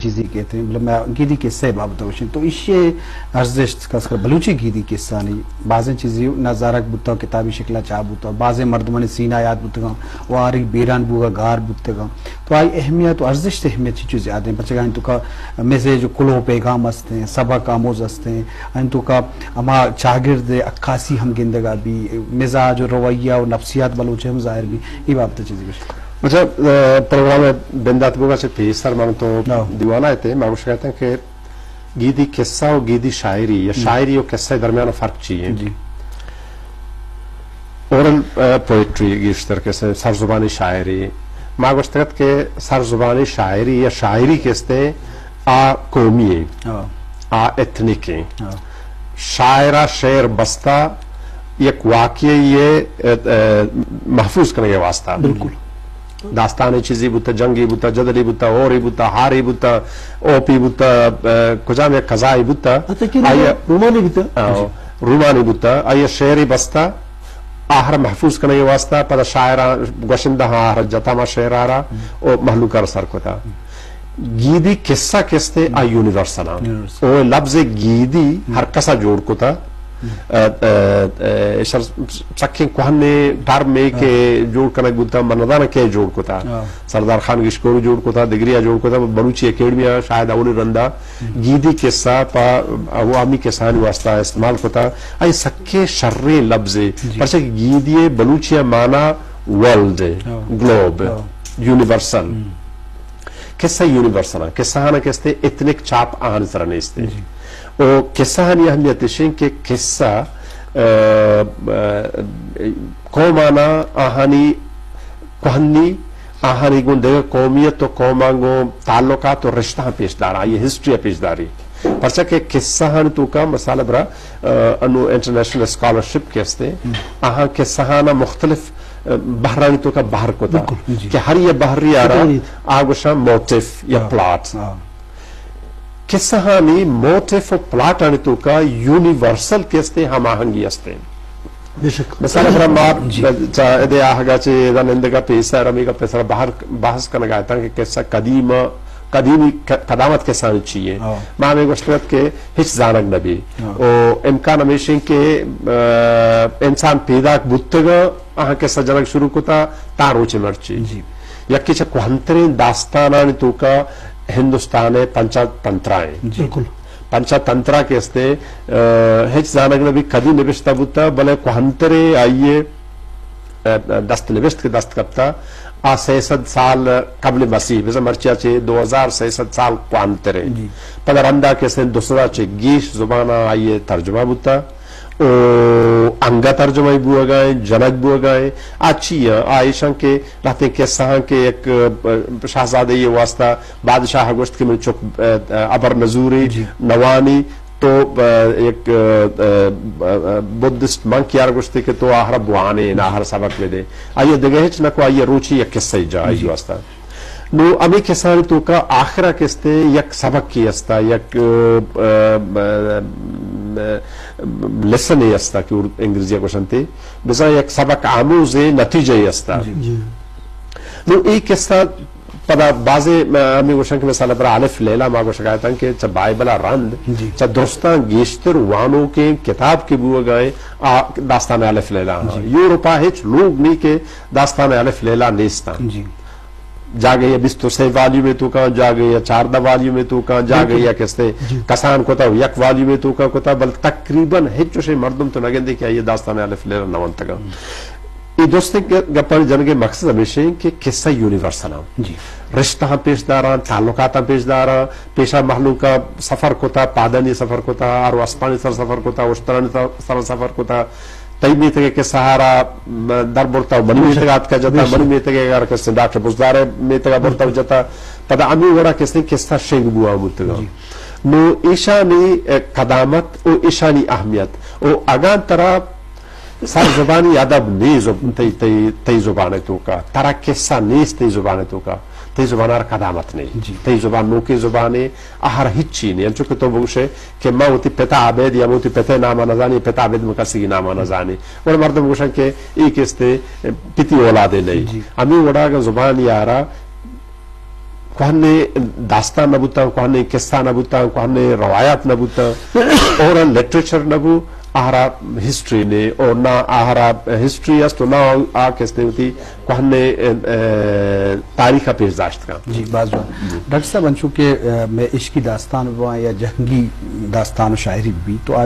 چیزی کہتے ہیں، بلے میں گیدی قصہ بابت گوشیں۔ تو ایشی ارزشت، خاص کر بلوچی گیدی قصہ نی، بازیں چیزی نظارگ بوتا، کتابی شکلا چاپ بوتا، بازیں مردمانی سینہ یاد بوتگاں، واری بیران بوگا گار بوتگاں۔ تو آئی اہمیت و ارزشت، اہمیت چی چیز یاد ہیں؟ پرچہ آئی توکا مزے جو کلو پیغام ہستیں، سبق آموز ہستیں، آئی توکا ہما چاگرد عکاسی ہم گندگا بی، مزاج و رویہ و نفسیات بلوچ ہم ظاہر بی، ای بابت چیزی گوشت۔ اچھا، ا، پروگرام بندات بوگا چہ پیسر من تو ہاں۔ دیوانا ایتے، ما گوشگا اتاں کہ گیدی قصہ و گیدی شاعری یا ہم۔ شاعری و قصہ درمیان فرق چی ہے؟ جی۔ اورل، ا، پوئٹری گیشتر کسے سرزبانی شاعری۔ ما گوشتگت کہ سرزبانی شاعری یا شاعری کستے آ قومی ہیں، ہاں۔ آ ایتھنک ہیں۔ ہاں۔ شاعرہ شعر بستا یک واقعی یہ، ا، ا، محفوظ کنگے واسطہ۔ بالکل۔ داستانے چیزی بوتا، جنگی بوتا، جدلی بوتا، ہوری بوتا، ہاری بوتا، اوپی بوتا، ا، کجام یک قضائی بوتا۔ حتی کہ آیا رومانی بوتا۔ آ، جی۔ رومانی بوتا، آیا شعری بستا، آہر محفوظ کنگے واسطہ، پدا شاعران گوشندہ آہر جتا ما شعر آرا، او مہلوک آر سر کتا۔ گیدی قصہ کستے آ یونیورسل آن۔ یونیورسل۔ او لفظ گیدی ہر کسا جوڑ کتا۔ ا، ا، ا، ایشر سکیں کوہنیں ٹرمے کہ جوڑ کنگ بوتا، من نداناں کئے جوڑ کتا۔ ہاں۔ سردار خان گشکوری جوڑ کتا، دگریا جوڑ کتا، بلوچی اکیڈمیا شاید اولی رندا گیدی قصہ پہ عوامی کسانی واسطہ استعمال کتا۔ آئی سکیں شریں لفظے، جی۔ پرچہ کہ گیدی بلوچیا معنی ورلڈ، ہاں۔ گلوب، ہاں۔ یونیورسل۔ ہم۔ قصہ یونیورسل ہیں، قصہ ہانا کستے ایتھنک چاپ آہانی سرا نیستے۔ جی۔ او قصہ ہانی اہمیت اشیں کہ قصہ، ا، ا، قومانا آہانی کوہنی، آہانی گوں دگہ قومیت و قومان گوں تعلقات و رشتہ پیش دارا، آئی ہسٹری پیش داری۔ پرچہ کہ قصہ ہانی توکا مثال برا، ا، انو انٹرنیشنل اسکالرشپ کستے، ہم۔ آہاں قصہ ہانا مختلف بہرانی توکا بہر کتا، بالکل، جی۔ کہ ہر یہ بہری آرا آ گوشاں موٹیف یا ہاں، پلاٹ۔ ہاں۔ قصہانی موٹیف و پلاٹانی توکا یونیورسل کستے ہم آہنگی استے۔ بے شک۔ مثال برا ما جی۔ چا ادے آہگا چے ادا نندگا پیسر ہمیگا پیسر بہر بحث کنگا اتاں کہ قصہ قدیم، قدیمی ق-، قدامت قصہانی چی ہے؟ ہاں۔ ما ہمیں گوشتگت کہ ہچ زانگ نبی۔ ہاں۔ او امکان ہمیشیں کہ، ا، انسان پیداک بوتگا آہاں قصہ جنگ شروع کتا تا روچ مرچی۔ جی۔ یکی چہ کوہنترین داستانانی توکا ہندوستان ء پنچا تنترا ہیں۔ جی۔ بالکل۔ پنچا تنترا کہ استے، ا، ہچ زانگ نبی کدی نبشتہ بوتا، بلے کوہنترے آئیے، ا، دست نبشت کہ دست کپتا، آ سئے سد سال قبل مسیح، بزاں مرچیا چہ دو ہزار سئے سد سال کوہنترے۔ جی۔ پدا رندا کہ استے دو سدا چہ گیش زبانا آئیے ترجمہ بوتا۔ او انگہ ترجمہ بوگا ایں، جنگ بوگا ایں۔ آ چی ایں؟ آ ایشاں کہ لہتیں قصہاں کہ یک، ا، شہزادے ء واسطہ بادشاہ ء گوشت کہ من چک، ا، ا، ابر نزوری، جی۔ نوانی تو، ا، یک، ا، ا، ا، بدھسٹ منک یار گوشتے کہ تو آہرا بوانے، نہ آہر سبق بدے۔ آئی ء دگہ ہچ نہ کو، آئی ء روچی یک قصہ جا آئی جی۔ واسطہ۔ نو ہمے کسانی توکا آخرا کستے یک سبقے استا، یک، ا، ا، ا، لیسنے استا کہ اردو، انگریزی ء گوشنتے، بزاں یک سبق آموزے نتیجہ استا۔ جی۔ جی۔ نو اے قصہ پدا بازے، م-، ہمے گوشن کہ مثال پر الف لیلہ ما گوشگا اتاں کہ چہ بائبل ء رند، جی۔ چہ درستاں گیشتر وانوکیں کتاب کہ بوگا ایں، آ داستان الف لیلہ ہاں۔ جی۔ یورپا ہچ لوگ نہیں کہ داستان الف لیلہ نیستاں۔ جی۔ جاگہے ء بیست و سے والیومے توکاں، جاگہے ء چاردہ والیومے توکاں، جاگہے ء کستے جی۔ کسان کتا و یک والیومے توکاں کتا، بل تقریباً ہچ چوشیں مردم تو نہ گندے کہ آئی ء داستان الف لیلہ نہ ونتگاں۔ اے درستیں گ-، گپانی جنگ ء مقصد ہمیش انت کہ قصہ یونیورسل آں۔ جی۔ رشتہاں پیش داراں، تعلقاتاں پیش داراں، پیشا مہلوکا سفر کتا، پادانی سفر کتا، آرو اسپانی سر سفر کتا، اشترانی سر، سر سفر کتا، تئی میتگ ء کسہ ء را، م، در برتا و منی میتگ ء آتکا جتا، منی میتگ ء اگر کسے ڈاکٹر بزدار ء میتگ ء برتا و جتا، پدا ہمے وڑا کسے قصہ شنگ بوان بوتگاں۔ جی۔ نو ایشانی، ا، قدامت و ایشانی اہمیت و اگاں ترا سر زبانی ادب نی زب-، تئی، تئی، تئی زبان ء توکا، ترا قصہ نیست تئی زبان ء توکا، تئی زبان ء را قدامت نی۔ جی۔ تئی زبان نوکیں زبانے، آہر ہچی نی۔ انچو کہ تو بگوشے کہ ما وتی پتا ابید یا وتی پتے نام ء نزانی، پتا ابید من کسی نام ء نزانی۔ اور مردم گوشن کہ اے کستے پتی اولادے نی۔ جی۔ ہمے وڑا اگاں زبان یارا کوہنیں داستان نہ بوتاں، کوہنیں قصہ نہ بوتاں، کوہنیں روایات نہ بوتاں، اور لٹریچر نہ بو، آہرا ہسٹری نے، اور نہ آہرا ہسٹری است و نہ آ کس نے وتی کوہنیں، ا، ا، تاریخ ء پیش داشت کن۔ جی، باز جوان۔ ڈاکٹر صاحب، انچو کہ، ا، مئے عشقی داستان بوان یا جنگی داستان و شاعری بی تو آ